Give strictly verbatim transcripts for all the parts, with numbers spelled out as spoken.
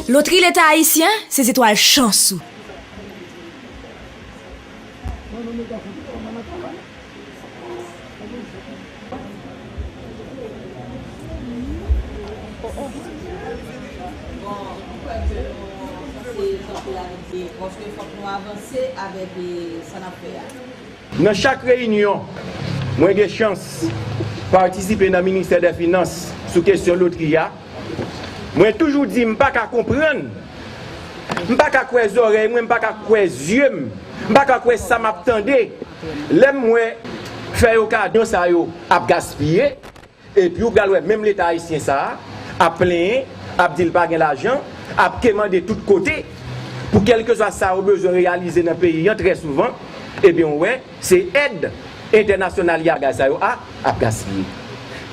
Lotri Leta Ayisyen, se zetwal chans ou. Bon, m kwè ke nou sanse kanpe avèk, paske fòk nou avanse avèk, eh, sa n ap fè a. Nan chak reyinyon mwen gen chans patisipe nan ministè dè finans sou kesyon lotri a, mwen toujou di m pa ka konprann, m pa ka kwè zòrèy mwen, m pa ka kwè zye m, m pa ka kwè sa m ap tande lè m wè fèy okazyon sa yo ap gaspiye. Epi ou pral wè menm Leta ayisyen sa a ap plenyen, ap di l pa gen lajan, ap kemande tout kote pou kèlkeswa sa yo bezwen reyalize nan peyi an, trè souvan, ebyen ou wè se èd entènasyonal y a bagay sa yo a ap gaspiye.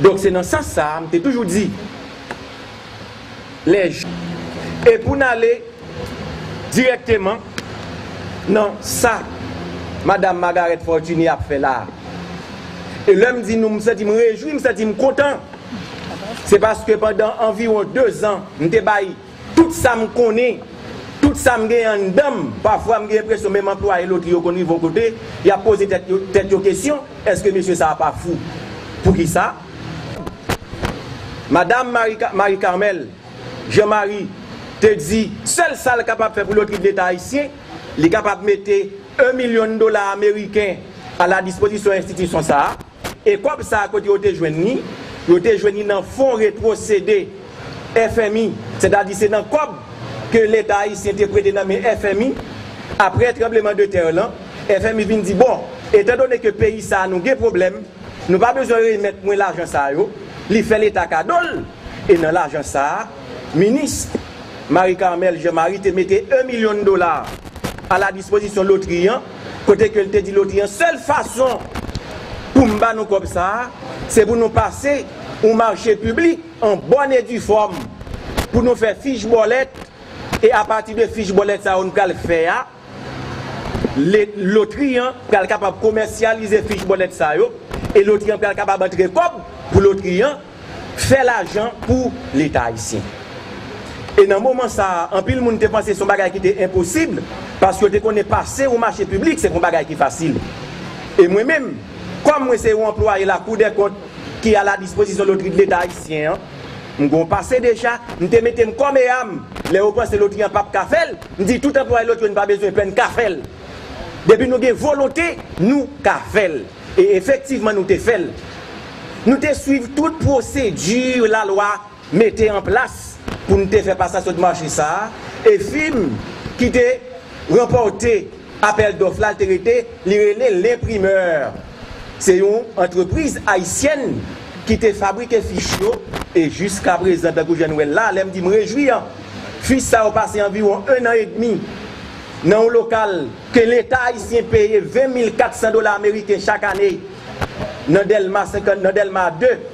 Donk se nan sans sa a m te toujou di lè j-, e pou n ale dirèkteman nan sa Madanm Margareth Fortuné ap fè la a. E lè m di nou, m santi m rejwi, m santi m kontan. Se paske pandan anviwon dezan, m te bay tout sa m konnen, tout sa m genyen anndan m. Pafwa, m gen enpresyon menm anplwaye lotri yo konn rive yon kote, y ap poze tèt yo, tèt yo kesyon, èske mesye sa a pa fou? Poukisa? Madanm Marie Ca-, Marie Carmelle, Jean Marie te di sèl sa l kapab fè pou lotri de Leta ayisyen, li kapab mete en milyon dola ameriken a la dispozisyon enstitisyon sa a. E kòb sa a, kote yo te jwenn li? Yo te jwenn li nan fon retwosede F M I, sètadi se nan kòb ke Leta ayisyen te prete nan men F M I. Apre tranbleman de tè lan, F M I vin di, bon, etandone ke peyi sa a nou gen pwoblèm, nou pa bezwen remèt mwen lajan sa yo, li fè Leta kado l. E nan lajan sa a, minis Marie Carmelle Jean Marie te mete en milyon dola a la dispozisyon lotri an, kote ke l te di lotri an, sèl fason pou m ba nou kòb sa a, se pou nou pase yon mache piblik an bòn e di fòm, pou nou fè fich bòlèt, e apati de fich bòlèt sa yo nou pral fè a, le-, lotri an pral kapab komèsyalize fich bòlèt sa yo, e lotri an pral kapab antre kòb pou lotri an fè lajan pou Leta ayisyen. E nan moman sa a, anpil moun te panse se yon bagay ki te enposib, paske yo te konnen pase yon mache piblik, se pa yon bagay ki fasil. E mwen menm, kòm mwen se yon anplwaye Lakou dè Kont ki a la dispozisyon lotri de Leta ayisyen an, m gen yon pase deja, m te mete m kò e nanm, lè yo panse lotri an p ap ka fè l, m di tout anplwaye lotri yo, nou pa bezwen pè, n ka fè l. Depi nou gen volonte, nou ka fè l. E efektivman, nou te fè l. Nou te swiv tout pwosedi lalwa mete an plas pou n te fè pasasyon de mache sa a. E fim ki te ranpòte apèl dòf la, l te rete, li rele L'imprimeur. Se yon antrepriz ayisyèn ki te fabrike fich yo, e jiskaprezan, tankou jan n wè l la, lè m di m rejwi an, fich sa yo pase anviwon en an edmi nan yon lokal ke Leta ayisyen peye ven mil kat san dola ameriken chak ane nan Dèlma senkant, nan Dèlma de.